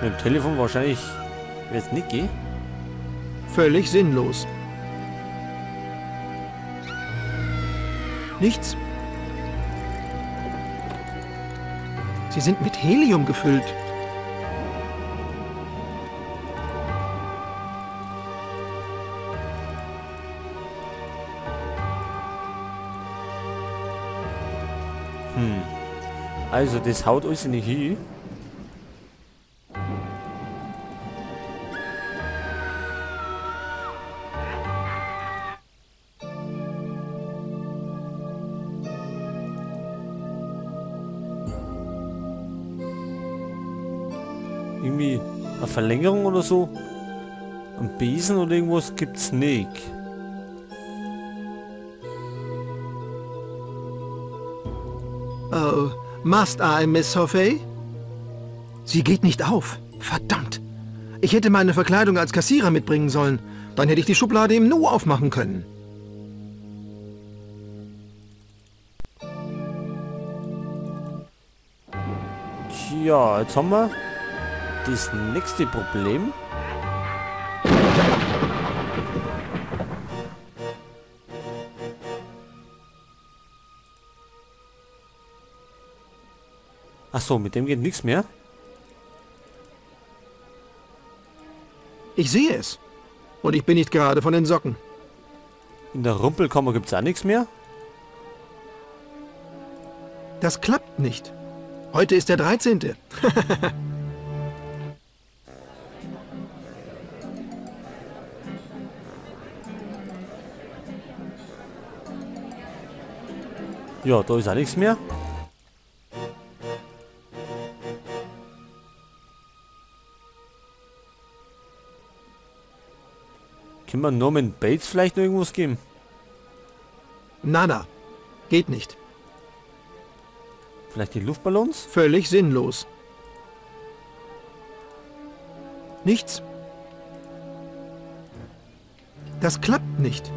Mit dem Telefon wahrscheinlich wird es nicht gehen. Völlig sinnlos. Nichts. Sie sind mit Helium gefüllt. Also, das haut uns nicht hin. Irgendwie eine Verlängerung oder so. Ein Besen oder irgendwas gibt's nicht. Oh, must I, Miss Hoffay? Sie geht nicht auf. Verdammt. Ich hätte meine Verkleidung als Kassierer mitbringen sollen. Dann hätte ich die Schublade im Nu aufmachen können. Tja, jetzt haben wir das nächste Problem. Ach so, mit dem geht nichts mehr. Ich sehe es. Und ich bin nicht gerade von den Socken. In der Rumpelkammer gibt's auch nichts mehr. Das klappt nicht. Heute ist der 13. Ja, da ist auch nichts mehr. Können wir Norman Bates vielleicht noch irgendwas geben? Nada. Geht nicht. Vielleicht die Luftballons? Völlig sinnlos. Nichts. Das klappt nicht.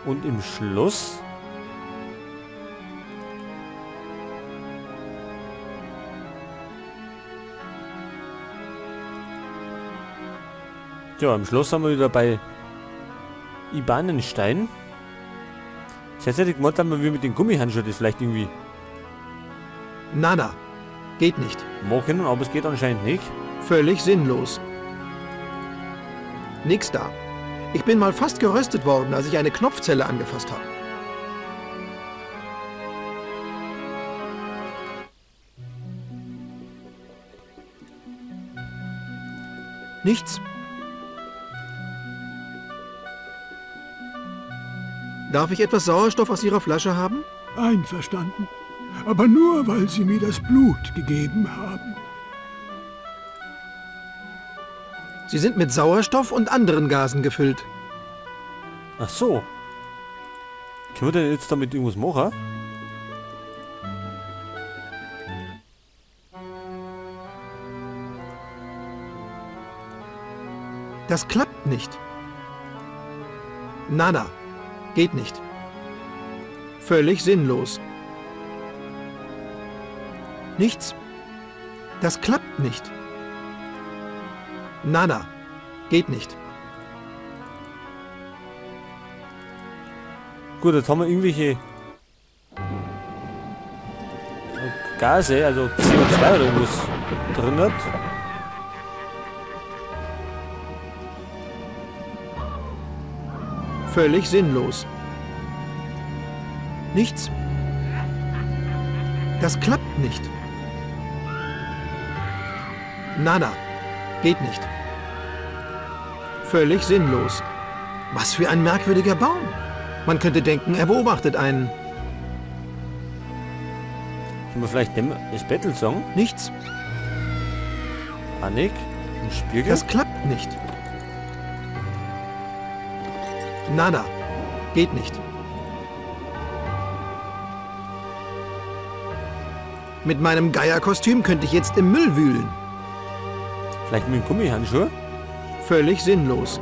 Und im Schluss? Ja, im Schloss haben wir wieder bei Ibanenstein. Das hätte ich gemacht, haben wir mit den Gummihandschuhen das vielleicht irgendwie. Nada. Geht nicht. Machen, aber es geht anscheinend nicht. Völlig sinnlos. Nix da. Ich bin mal fast geröstet worden, als ich eine Knopfzelle angefasst habe. Nichts. Darf ich etwas Sauerstoff aus Ihrer Flasche haben? Einverstanden. Aber nur, weil Sie mir das Blut gegeben haben. Sie sind mit Sauerstoff und anderen Gasen gefüllt. Ach so. Können wir denn jetzt damit irgendwas machen? Das klappt nicht. Nada. Geht nicht. Völlig sinnlos. Nichts. Das klappt nicht. Nada. Geht nicht. Gut, jetzt haben wir irgendwelche Gase, also CO2 oder irgendwas drin hat. Völlig sinnlos. Nichts. Das klappt nicht. Nada. Geht nicht. Völlig sinnlos. Was für ein merkwürdiger Baum. Man könnte denken, er beobachtet einen. Können wir vielleicht dem das Battle Song? Nichts. Annik? Ein Spiegel? Das klappt nicht. Nada. Geht nicht. Mit meinem Geierkostüm könnte ich jetzt im Müll wühlen. Vielleicht mit dem Gummihandschuh? Völlig sinnlos.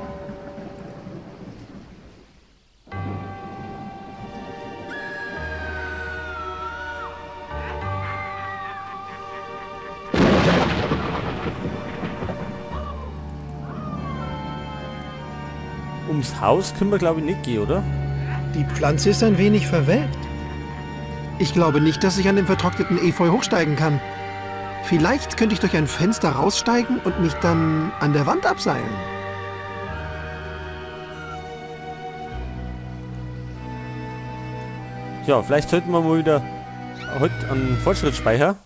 Ums Haus können wir, glaube ich, nicht gehen, oder? Die Pflanze ist ein wenig verwelkt. Ich glaube nicht, dass ich an dem vertrockneten Efeu hochsteigen kann. Vielleicht könnte ich durch ein Fenster raussteigen und mich dann an der Wand abseilen. Ja, vielleicht sollten wir mal wieder heute einen Fortschrittsspeicher.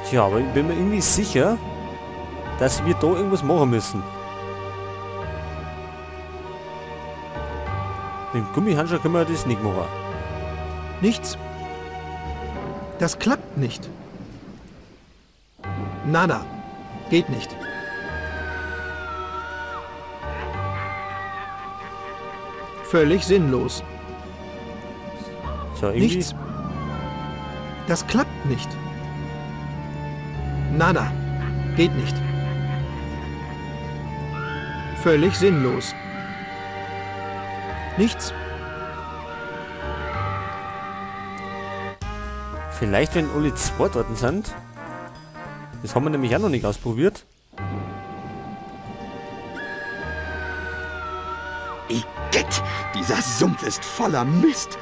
Tja, aber ich bin mir irgendwie sicher, dass wir da irgendwas machen müssen. Mit dem Gummihandschuh können wir das nicht machen. Nichts. Das klappt nicht. Nada. Geht nicht. Völlig sinnlos. So, irgendwie. Nichts. Das klappt nicht. Nada. Geht nicht. Völlig sinnlos. Nichts. Vielleicht, wenn alle zwei dort sind. Das haben wir nämlich auch noch nicht ausprobiert. Igitt, dieser Sumpf ist voller Mist.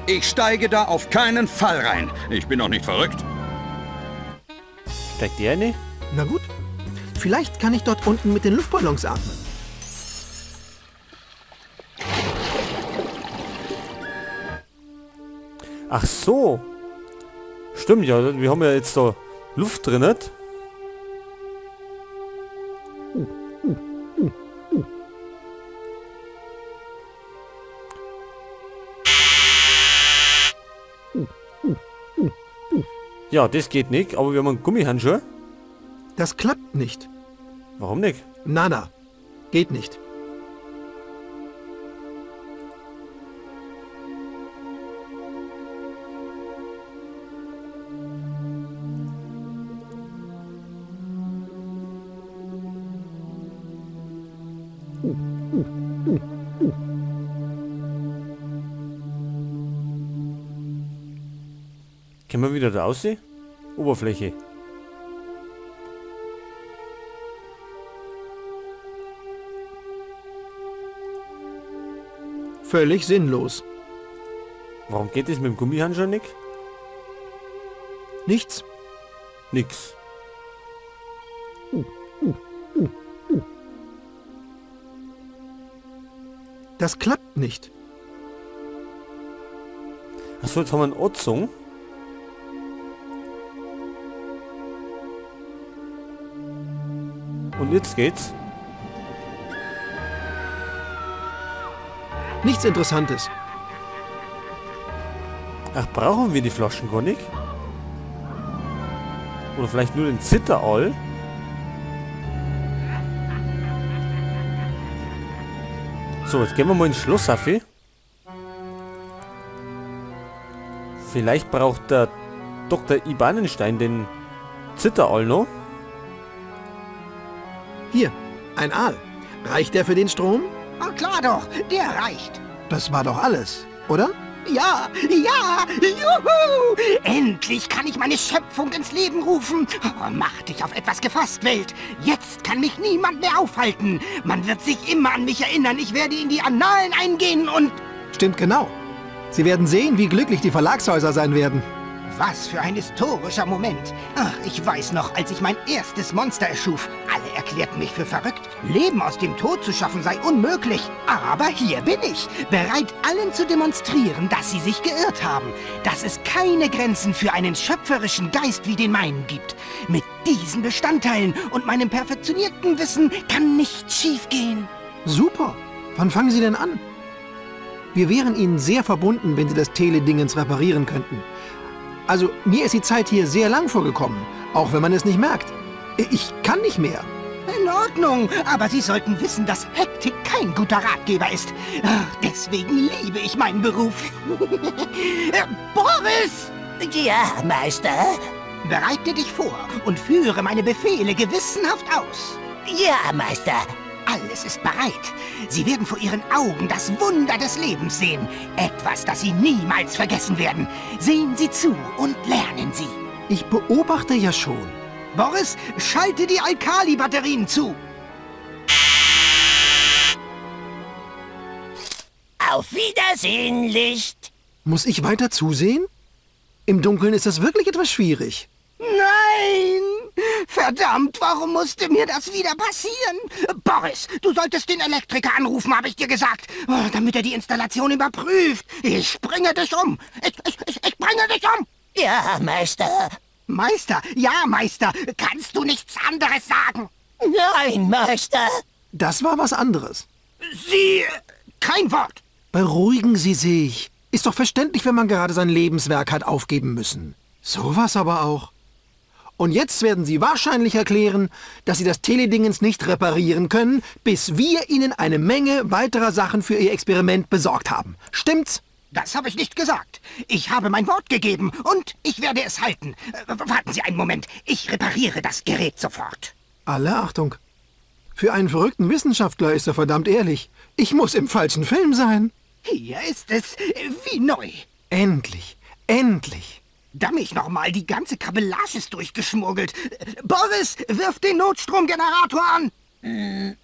Ich steige da auf keinen Fall rein. Ich bin doch nicht verrückt. Steigt der eine? Na gut. Vielleicht kann ich dort unten mit den Luftballons atmen. Ach so. Stimmt ja, wir haben ja jetzt da Luft drin, nicht? Ja, das geht nicht, aber wir haben einen Gummihandschuh. Das klappt nicht. Warum nicht? Nada. Geht nicht. Können wir wieder da aussehen? Oberfläche. Völlig sinnlos. Warum geht es mit dem Gummihandschuh nicht? Nichts. Nix. Das klappt nicht. Achso, jetzt haben wir einen Ozon. Und jetzt geht's. Nichts Interessantes. Ach, brauchen wir die Flaschen gar nicht? Oder vielleicht nur den Zitteraal? So, jetzt gehen wir mal ins Schloss, Affi. Vielleicht braucht der Dr. Ibanenstein den Zitteraal noch. Hier, ein Aal. Reicht der für den Strom? Oh, klar doch, der reicht. Das war doch alles, oder? Ja, ja, juhu! Endlich kann ich meine Schöpfung ins Leben rufen. Oh, mach dich auf etwas gefasst, Welt. Jetzt kann mich niemand mehr aufhalten. Man wird sich immer an mich erinnern. Ich werde in die Annalen eingehen und... Stimmt genau. Sie werden sehen, wie glücklich die Verlagshäuser sein werden. Was für ein historischer Moment. Ach, ich weiß noch, als ich mein erstes Monster erschuf. Alle erklärten mich für verrückt. Leben aus dem Tod zu schaffen sei unmöglich. Aber hier bin ich, bereit allen zu demonstrieren, dass sie sich geirrt haben. Dass es keine Grenzen für einen schöpferischen Geist wie den meinen gibt. Mit diesen Bestandteilen und meinem perfektionierten Wissen kann nichts schiefgehen. Super. Wann fangen Sie denn an? Wir wären Ihnen sehr verbunden, wenn Sie das Teledingens reparieren könnten. Also, mir ist die Zeit hier sehr lang vorgekommen, auch wenn man es nicht merkt. Ich kann nicht mehr. In Ordnung, aber Sie sollten wissen, dass Hektik kein guter Ratgeber ist. Ach, deswegen liebe ich meinen Beruf. Boris! Ja, Meister? Bereite dich vor und führe meine Befehle gewissenhaft aus. Ja, Meister. Alles ist bereit. Sie werden vor Ihren Augen das Wunder des Lebens sehen. Etwas, das Sie niemals vergessen werden. Sehen Sie zu und lernen Sie. Ich beobachte ja schon. Boris, schalte die Alkali-Batterien zu. Auf Wiedersehen, Licht. Muss ich weiter zusehen? Im Dunkeln ist das wirklich etwas schwierig. Nein! Verdammt, warum musste mir das wieder passieren? Boris, du solltest den Elektriker anrufen, habe ich dir gesagt. Oh, damit er die Installation überprüft. Ich bringe dich um. Ich bringe dich um. Ja, Meister. Meister, ja, Meister. Kannst du nichts anderes sagen? Nein, Meister. Das war was anderes. Sie... Kein Wort. Beruhigen Sie sich. Ist doch verständlich, wenn man gerade sein Lebenswerk hat aufgeben müssen. Sowas aber auch. Und jetzt werden Sie wahrscheinlich erklären, dass Sie das Teledingens nicht reparieren können, bis wir Ihnen eine Menge weiterer Sachen für Ihr Experiment besorgt haben. Stimmt's? Das habe ich nicht gesagt. Ich habe mein Wort gegeben und ich werde es halten. Warten Sie einen Moment. Ich repariere das Gerät sofort. Alle Achtung. Für einen verrückten Wissenschaftler ist er verdammt ehrlich. Ich muss im falschen Film sein. Hier ist es wie neu. Endlich, endlich. Da mich nochmal, die ganze Kabellage ist durchgeschmuggelt. Boris, wirf den Notstromgenerator an.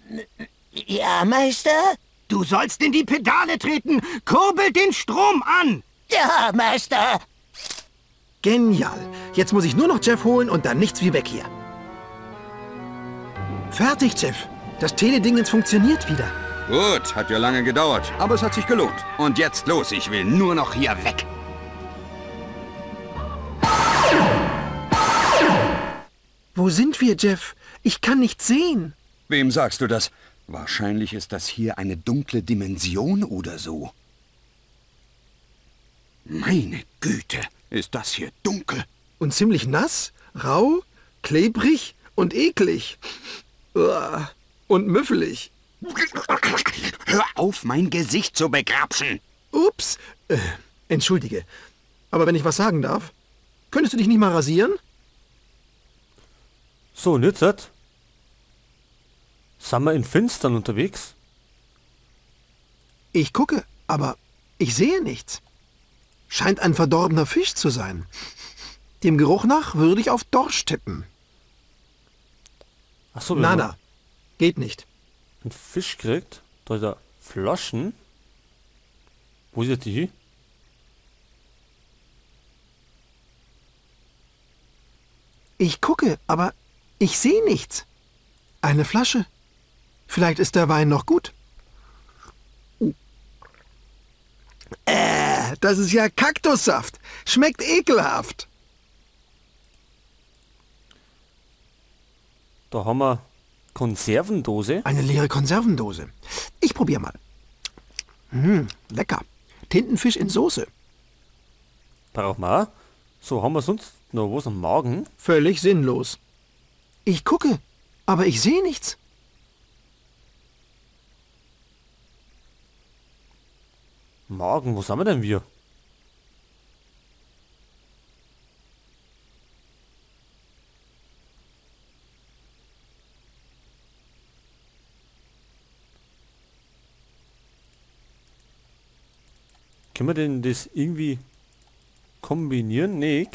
Ja, Meister? Du sollst in die Pedale treten. Kurbel den Strom an. Ja, Meister. Genial. Jetzt muss ich nur noch Jeff holen und dann nichts wie weg hier. Fertig, Jeff. Das Teledingens funktioniert wieder. Gut, hat ja lange gedauert, aber es hat sich gelohnt. Und jetzt los, ich will nur noch hier weg. Wo sind wir, Jeff? Ich kann nichts sehen. Wem sagst du das? Wahrscheinlich ist das hier eine dunkle Dimension oder so. Meine Güte, ist das hier dunkel. Und ziemlich nass, rau, klebrig und eklig. Und müffelig. Hör auf, mein Gesicht zu begrapschen. Ups. Entschuldige. Aber wenn ich was sagen darf, könntest du dich nicht mal rasieren? So, und jetzt sind wir in Finstern unterwegs? Ich gucke, aber ich sehe nichts. Scheint ein verdorbener Fisch zu sein. Dem Geruch nach würde ich auf Dorsch tippen. Ach so, na, geht nicht. Ein Fisch kriegt. Da ist er. Flaschen. Wo ist jetzt die? Ich gucke, aber ich sehe nichts. Eine Flasche. Vielleicht ist der Wein noch gut. Das ist ja Kaktussaft. Schmeckt ekelhaft. Da haben wir Konservendose. Eine leere Konservendose. Ich probiere mal. Lecker. Tintenfisch in Soße. Brauchen wir auch. So, haben wir sonst noch was am Magen? Völlig sinnlos. Ich gucke, aber ich sehe nichts. Magen, wo sind wir denn wir? Können wir denn das irgendwie kombinieren? Nee.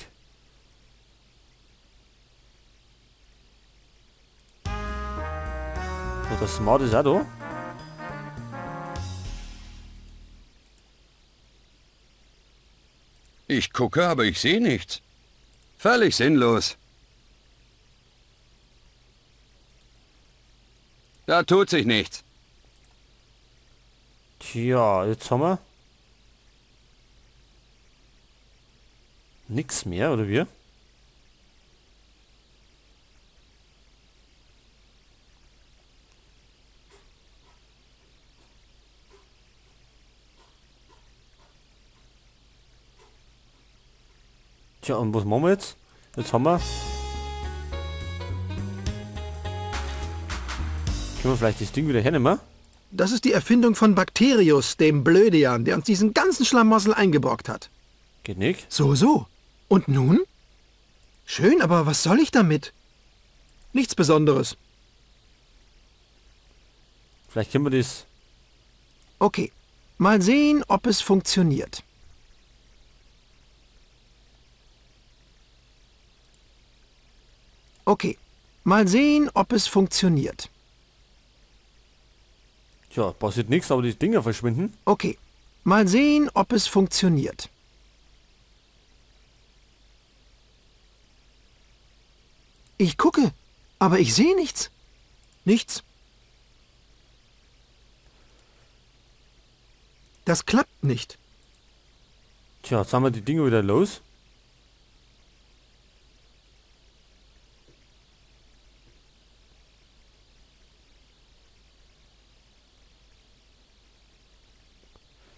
So, das Smart ist auch da. Ich gucke, aber ich sehe nichts. Völlig sinnlos. Da tut sich nichts. Tja, jetzt haben wir nichts mehr, oder wir? Tja, und was machen wir jetzt? Jetzt haben wir... Können wir vielleicht das Ding wieder hernehmen? Das ist die Erfindung von Bakterius, dem Blödian, der uns diesen ganzen Schlamassel eingebrockt hat. Geht nicht. So, so. Und nun? Schön, aber was soll ich damit? Nichts Besonderes. Vielleicht können wir das... Okay. Mal sehen, ob es funktioniert. Okay. Mal sehen, ob es funktioniert. Tja, passiert nichts, aber die Dinger verschwinden. Okay. Mal sehen, ob es funktioniert. Ich gucke, aber ich sehe nichts. Nichts. Das klappt nicht. Tja, jetzt haben wir die Dinger wieder los.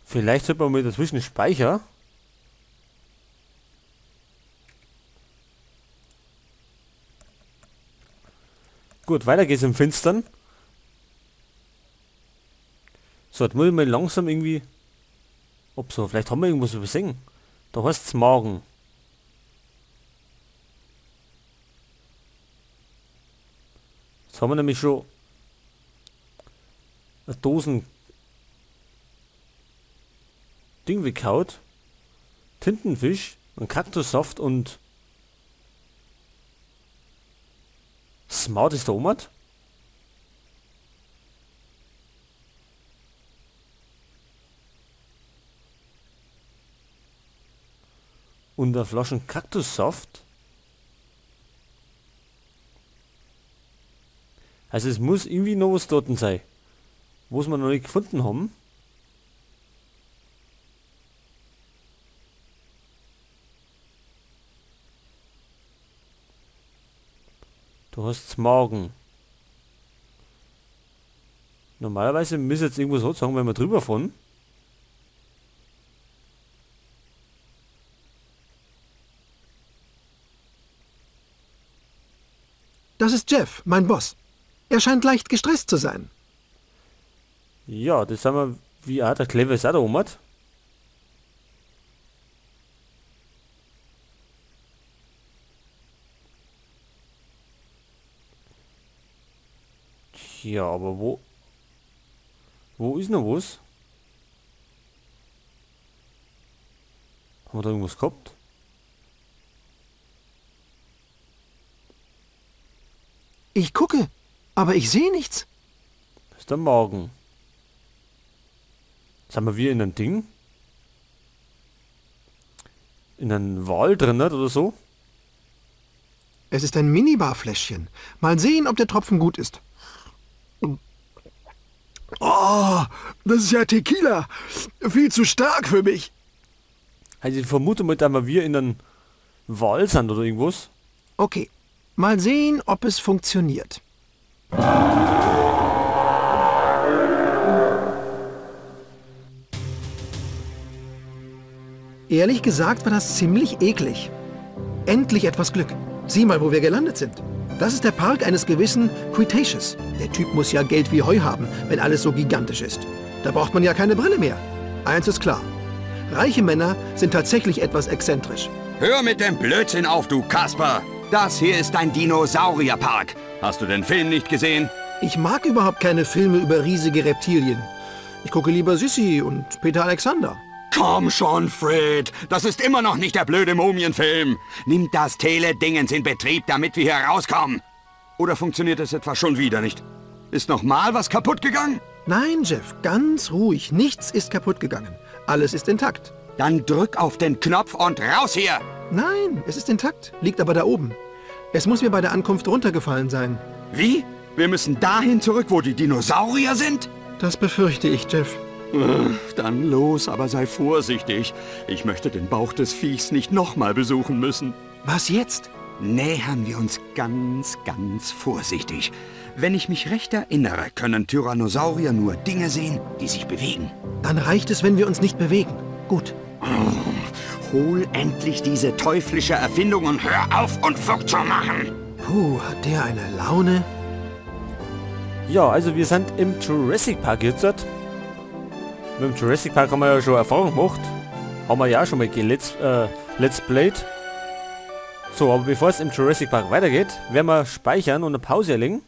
Vielleicht sollte man mal dazwischen speichern. Gut, weiter geht's im Finstern. So, jetzt muss ich mal langsam irgendwie... Ob so, vielleicht haben wir irgendwas übersehen. Da heißt's Magen. Jetzt haben wir nämlich schon eine Dosen Ding weggehaut. Tintenfisch, ein Kaktussaft und Smart ist der Omat. Und eine Flasche Kaktussaft. Also es muss irgendwie noch was dort sein, wo es wir noch nicht gefunden haben. Du hast Magen. Normalerweise müsste jetzt irgendwo so sagen, wenn wir drüber fahren. Das ist Jeff, mein Boss. Er scheint leicht gestresst zu sein. Ja, das haben wir, wie auch der Clever ist auch da oben. Ja, aber wo... Wo ist noch was? Haben wir da irgendwas gehabt? Ich gucke, aber ich sehe nichts. Das ist der Magen. Sind wir wieder in einem Ding? In einem Wal drin, oder so? Es ist ein Minibar-Fläschchen. Mal sehen, ob der Tropfen gut ist. Oh, das ist ja Tequila. Viel zu stark für mich. Also ich vermute mal, dass wir in einem Wal sind oder irgendwas. Okay, mal sehen, ob es funktioniert. Ehrlich gesagt war das ziemlich eklig. Endlich etwas Glück. Sieh mal, wo wir gelandet sind. Das ist der Park eines gewissen Cretaceous. Der Typ muss ja Geld wie Heu haben, wenn alles so gigantisch ist. Da braucht man ja keine Brille mehr. Eins ist klar. Reiche Männer sind tatsächlich etwas exzentrisch. Hör mit dem Blödsinn auf, du Kasper! Das hier ist ein Dinosaurierpark. Hast du den Film nicht gesehen? Ich mag überhaupt keine Filme über riesige Reptilien. Ich gucke lieber Sissi und Peter Alexander. Komm schon, Fred. Das ist immer noch nicht der blöde Mumienfilm. Nimm das Tele-Dingens in Betrieb, damit wir hier rauskommen. Oder funktioniert es etwa schon wieder nicht? Ist noch mal was kaputt gegangen? Nein, Jeff, ganz ruhig. Nichts ist kaputt gegangen. Alles ist intakt. Dann drück auf den Knopf und raus hier! Nein, es ist intakt, liegt aber da oben. Es muss mir bei der Ankunft runtergefallen sein. Wie? Wir müssen dahin zurück, wo die Dinosaurier sind? Das befürchte ich, Jeff. Dann los, aber sei vorsichtig. Ich möchte den Bauch des Viechs nicht nochmal besuchen müssen. Was jetzt? Nähern wir uns ganz, ganz vorsichtig. Wenn ich mich recht erinnere, können Tyrannosaurier nur Dinge sehen, die sich bewegen. Dann reicht es, wenn wir uns nicht bewegen. Gut. Oh, hol endlich diese teuflische Erfindung und hör auf, Unfug zu machen. Puh, hat der eine Laune? Ja, also wir sind im Jurassic Park jetzt. Mit dem Jurassic Park haben wir ja schon Erfahrung gemacht. Haben wir ja auch schon mal Let's Played. So, aber bevor es im Jurassic Park weitergeht, werden wir speichern und eine Pause erlegen.